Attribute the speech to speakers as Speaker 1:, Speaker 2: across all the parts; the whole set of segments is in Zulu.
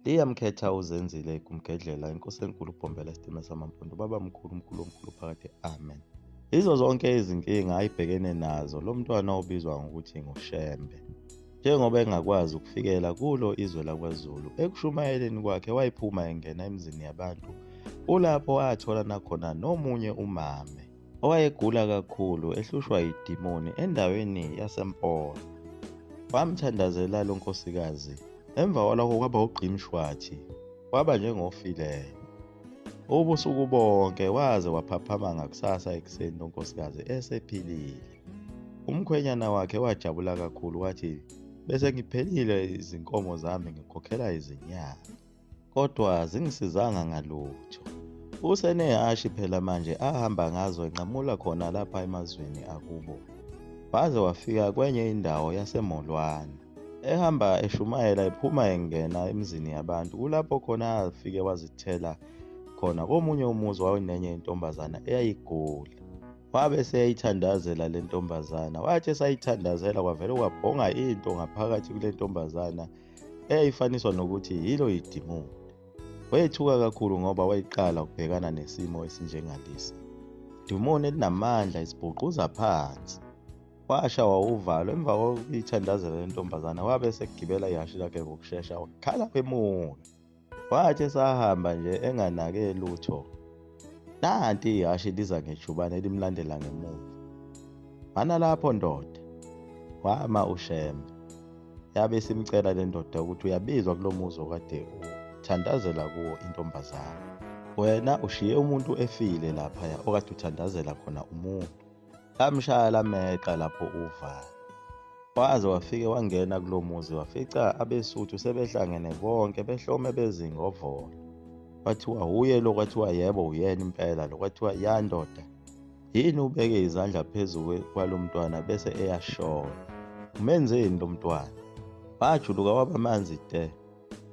Speaker 1: Liyamkhetha uZenzile Gumgedlela, inkosi enkulu uBhombela isitima samaMpondo, babamkhulu umkhulu omkhulu phakade, amen. Yizo zonke izinkinga ayibhekene nazo lo mntwana obizwa ngokuthi nguShembe. Njengoba engakwazi ukufikela kulo izwe lakwaZulu, ekushumayeleni kwakhe wayephuma engena emizini yabantu, kulapho athola nakhona nomunye umame owayegula kakhulu ehlushwa yidimoni endaweni yaseMpolo. Wamthandazela lo nkosikazi, emva kwalokho kwaba ugqimshwathi, waba njengofileyo. Ubusuku bonke waze waphaphama ngakusasa ekuseni lo nkosikazi esephilile. Umkhwenyana wakhe wajabula kakhulu wathi bese ngiphelile izinkomo zami ngikhokhela izinyanga kodwa zingisizanga ngalutho. Usenehhashi phela manje ahamba ngazo enqamula khona lapha emazweni akubo. Waze wafika kwenye indawo yaseMolwane. Ehamba eshumayela ephuma engena emizini yabantu kulapho khona afike wazithela khona komunye umuzi wawunenye intombazana eyayigula. Wabe eseyayithandazela le ntombazana. Wathi esayithandazela kwavele kwabhonga into ngaphakathi kule ntombazana eyayifaniswa nokuthi yilo idimoni. Wethuka kakhulu ngoba wayeqala ukubhekana nesimo esinjengalesi. Dimoni elinamandla isibhuquza phansi. Washawa uvalo emva kokuyithandazela le ntombazana wabe esegibela ihhashi lakhe ngokushesha wakhala kwemuka. Wathi esahamba nje enganake lutho, nanti ihhashi liza ngejubane limlandela ngemuva. Mana lapho ndoda, wama uShembe. Yabe isimcela le ndoda ukuthi uyabizwa kulo muzi okade uthandazela kuwo intombazane. Wena ushiye umuntu efile laphaya okade uthandazela khona umuntu. Lamshaya lameqa lapho uvalo. Waze wafike wangena kulo muzi wafica abeSuthu sebehlangene bonke behlome bezingovolo. Kwathiwa wuye lo, kwathiwa yebo uyena impela lo, kwathiwa ya ndoda yini ubeke izandla phezu kwalo mntwana bese eyashona. Umenzeni lo mntwana? Wajuluka waba manzi te.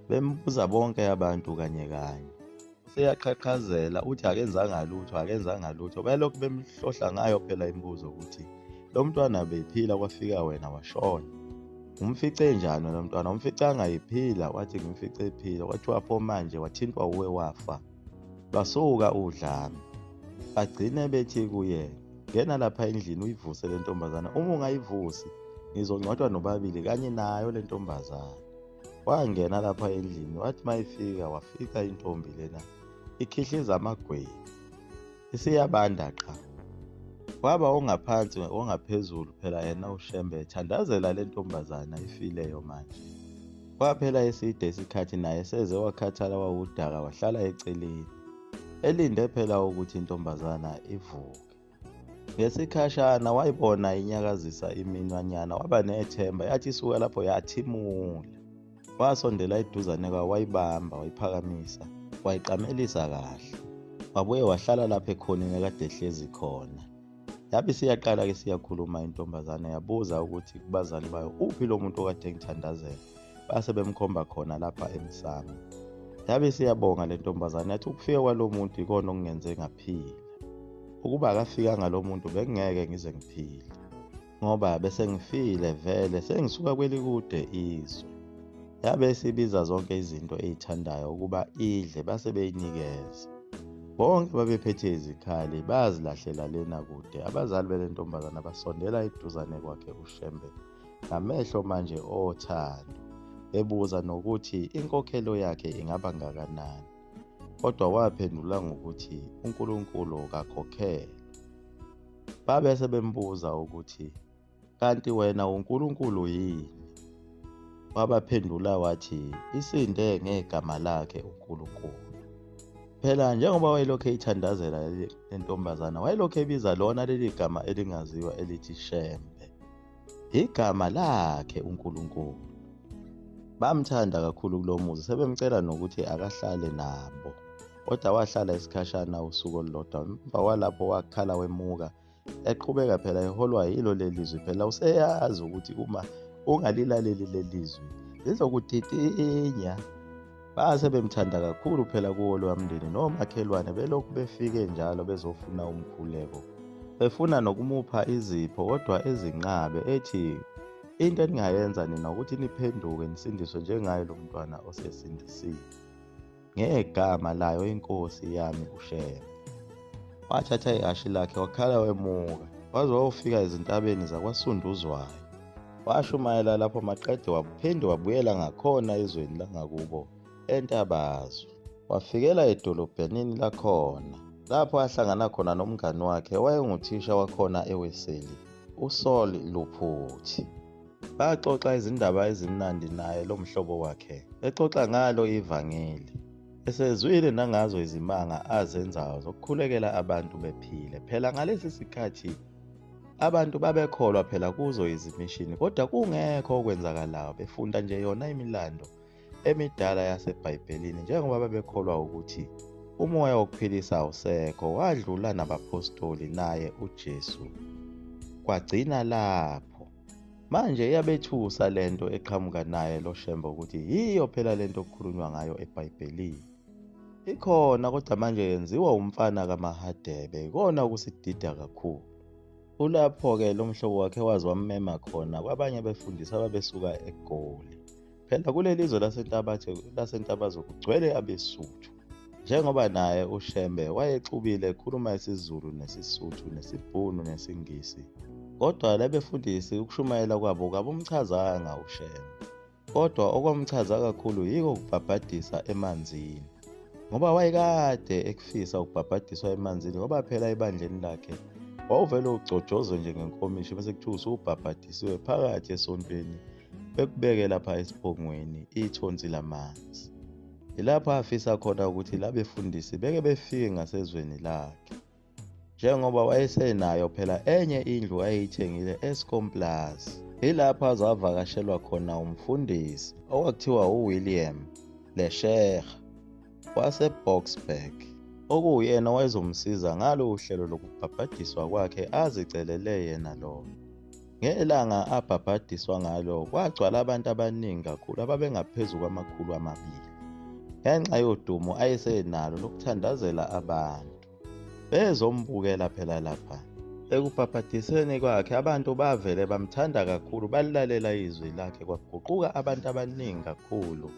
Speaker 1: Bembuza bonke abantu kanye kanye. Useyaqhaqhazela uthi akenzanga lutho, akenzanga lutho. Belokhu bemhlohla ngayo phela imibuzo ukuthi lo mntwana bephila kwafika wena washona. Umfice njani lo mntwana? Umficanga ephila, wathi ngimfice ephila. Kwathiwa pho manje wathintwa uwe wafa. Basuka udlame. Bagcine bethi kuye, ngena lapha endlini uyivuse le ntombazana. Uma ungayivusi, ngizongcwatshwa nobabili kanye nayo le ntombazana. Wangena lapha endlini wathi mayifika wafica intombi lena ikhihliza amagwebu isiyabanda qha. Waba ongaphansi ongaphezulu phela yena uShembe ethandazela le ntombazana ifileyo manje. Kwaphela eside isikhathi naye seze wakhathala wawudaka wahlala eceleni elinde phela ukuthi intombazana ivuke. Ngesikhashana wayibona inyakazisa iminwanyana waba nethemba yathi isuka lapho yathimula. Wasondela eduzane kwayo wayibamba wayiphakamisa wayiqamelisa kahle. Wabuye wahlala lapho ekhoneni ekade ehlezi khona. Yabe isiyaqala-ke siyakhuluma intombazane yabuza ukuthi kubazali bayo uphi lo muntu okade engithandazela. Base bemkhomba khona lapha emsamo. Yabe isiyabonga le ntombazane yathi ukufika kwalo muntu ikona okungenze ngaphila. Ukuba akafikanga lo muntu bengingeke ngize ngiphile ngoba bese ngifile vele sengisuka kwelikude izwe. Yabe isibiza zonke izinto eyithandayo ukuba idle base beyinikeza. Bonke babephethe izikhali bazilahlela lena kude. Abazali bele ntombazana basondela eduzane kwakhe uShembe ngamehlo manje othando bebuza nokuthi inkokhelo yakhe ingaba ngakanani. Kodwa waphendula ngokuthi uNkulunkulu kakhokhelwa. Babe sebembuza ukuthi kanti wena uNkulunkulu yini? Wabaphendula wathi isinde ngegama lakhe uNkulunkulu. Phela njengoba wayelokhu eyithandazela le ntombazana wayelokhu ebiza lona leli gama elingaziwa elithi Shembe. Igama lakhe uNkulunkulu. Bamthanda kakhulu kulo muzi sebemcela nokuthi akahlale nabo. Kodwa wahlala isikhashana usuku olulodwa emva kwalapho wakhala wemuka eqhubeka phela eholwa yilo leli zwi phela useyazi ukuthi uma ungalilaleli leli zwi lizokutitinya. Base bemthanda kakhulu phela kuwo loya mndeni nomakhelwane belokhu befike njalo bezofuna umkhuleko. Befuna nokumupha izipho kodwa ezinqabe ethi Into eningayenza nina ukuthi niphenduke nisindiswe njengaye lo mntwana osesindisiwe ngegama layo inkosi yami uShembe. Wathatha ihhashi lakhe wakhala wemuka waze wawufika ezintabeni zakwaSunduzwayo. Washumayela lapho maqede waphinde wabuyela ngakhona ezweni langakubo eNtabazwe. Wafikela edolobhaneni lakhona lapho ahlangana khona nomngani wakhe owayenguthisha wakhona eWeseli, uSaul Luphuthi. Baxoxa izindaba ezimnandi naye lo mhlobo wakhe, bexoxa ngalo ivangeli. Esezwile nangazo izimanga azenzayo zokukhulekela abantu bephile. Phela ngalesi sikhathi abantu babekholwa phela kuzo izimishini kodwa kungekho okwenzakalayo, befunda nje yona imilando emidala yaseBhayibhelini njengoba babekholwa ukuthi umoya wokuphilisa awusekho, wadlula nabaphostoli naye uJesu. Kwagcina lapho. Manje iyabethusa lento eqhamuka naye lo Shembe ukuthi yiyo phela lento okukhulunywa ngayo eBhayibhelini. Ikhona kodwa manje yenziwa umfana kaMahadebe, ikona okusidida kakhulu. Kulapho-ke lo mhlobo wakhe waze wammema khona kwabanye abefundisi ababesuka eGoli. Phela kuleli zwe laseNtabazwe kugcwele abeSuthu. Njengoba naye uShembe wayexubile ekhuluma isiZulu nesiSuthu nesiBhunu nesiNgisi. Kodwa labefundisi ukushumayela kwabo kabumchazanga uShembe. Kodwa okwamchaza kakhulu yiko ukubhabhadisa emanzini. Ngoba wayekade ekufisa ukubhabhadiswa emanzini ngoba phela ebandleni lakhe wawuvele ugcojozwe nje ngenkomishi bese kuthiwa usubhabhadisiwe phakathi esontweni bekubeke lapha esiphongweni ithonsi lamanzi. Yilapho afisa khona ukuthi labefundisi beke befike ngasezweni lakhe. Njengoba wayesenayo phela enye indlu ayeyithengile eScom Plaza. Yilapho azavakashelwa khona umfundisi okwakuthiwa uWilliam Lesheha waseBoksburg, okuwuyena owayezomsiza ngalo uhlelo lokubhabhadiswa kwakhe azicelele yena lona. Ngelanga abhabhadiswa ngalo kwagcwala abantu abaningi kakhulu ababengaphezu kwama-200 ngenxa yodumo ayesenalo lokuthandazela abantu. Bezombukela phela lapha. Ekubhabhadiseni kwakhe abantu bavele bamthanda kakhulu, balilalela izwi lakhe, kwaguquka abantu abaningi kakhulu.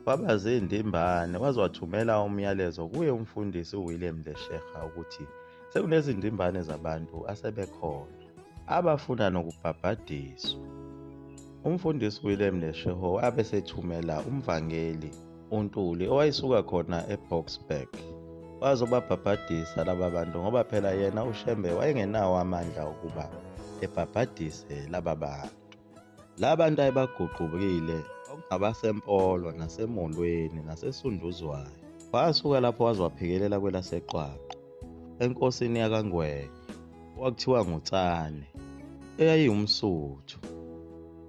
Speaker 1: Kwaba zindimbane, waze wathumela umyalezo kuye umfundisi uWilliam Lesheha ukuthi sekunezindimbane zabantu asebekhona abafuna nokubhabhadiswa. Umfundisi William Lesheho wabe sethumela umvangeli uNtuli owayesuka khona eBoksburg wazobabhabhadisa laba bantu ngoba phela yena uShembe wayengenawo amandla okuba ebhabhadise laba bantu. La bantu ayebaguqukile okungabaseMpolo naseMolweni naseSunduzwayo. Wasuka lapho waze waphikelela kwelaseQwaqwa enkosini yakaNgwenya okwakuthiwa nguTsane eyayiwumSuthu.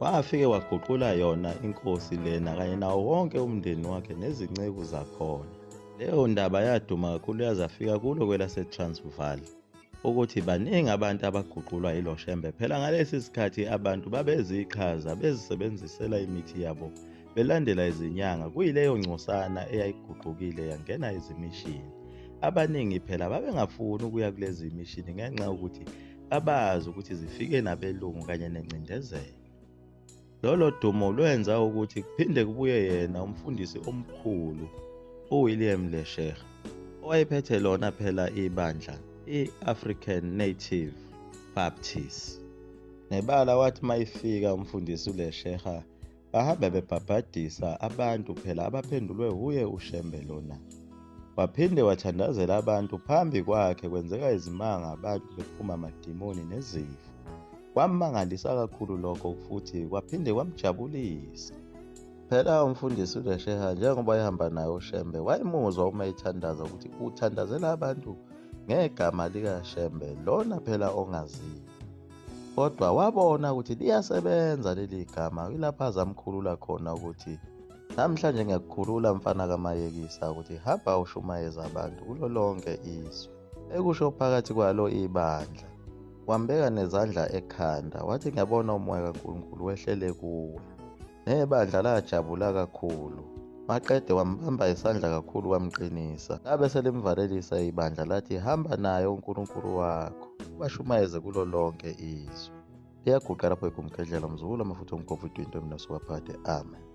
Speaker 1: Wafike waguqula yona inkosi lena kanye nawo wonke umndeni wakhe nezinceku zakhona. Leyo ndaba yaduma kakhulu yaze yafika kulo kwelaseTransvaal ukuthi baningi abantu abaguqulwa yilo Shembe. Phela ngalesi sikhathi abantu babeziqhaza bezisebenzisela imithi yabo belandela izinyanga, kuyileyo ngcosana eyayiguqukile yangena ezimishini. Abaningi phela babengafuni ukuya kulezi mishini ngenxa yokuthi babazi ukuthi zifike nabelungu kanye nengcindezelo. Lolo dumo lwenza ukuthi kuphinde kubuye yena umfundisi omkhulu uWilliam Lesheha owayephethe lona phela ibandla i-African Native Baptist. Nebala wathi mayifika umfundisi uLesheha bahambe bebhabhadisa abantu phela abaphendulwe wuye uShembe lona. Waphinde wathandazela abantu phambi kwakhe, kwenzeka izimanga, abantu bephuma amadimoni nezifo. Kwammangalisa kakhulu lokho futhi kwaphinde kwamjabulisa. Phela umfundisi uLesheha njengoba ehamba naye uShembe wayemuzwa uma ethandaza ukuthi uthandazela abantu ngegama likaShembe lona phela ongaziwa. Kodwa wabona ukuthi liyasebenza leli gama, yilapho azamkhulula khona ukuthi namhlanje ngiyakukhulula mfana kaMayekisa ukuthi hamba ushumayeze abantu kulo lonke izwe. Ekusho phakathi kwalo ibandla, wambeka nezandla ekhanda wathi ngiyabona umoya kaNkulunkulu wehlele kuwe. Nebandla lajabula kakhulu. Maqede wambamba isandla kakhulu wamqinisa. Labe selimvalelisa ibandla lathi hamba naye uNkulunkulu wakho, ubashumayeze kulo lonke izwe. Liyaguqa lapho igumgedlela mzukulu amafutha omgovu into emnaso waphakade. Amen.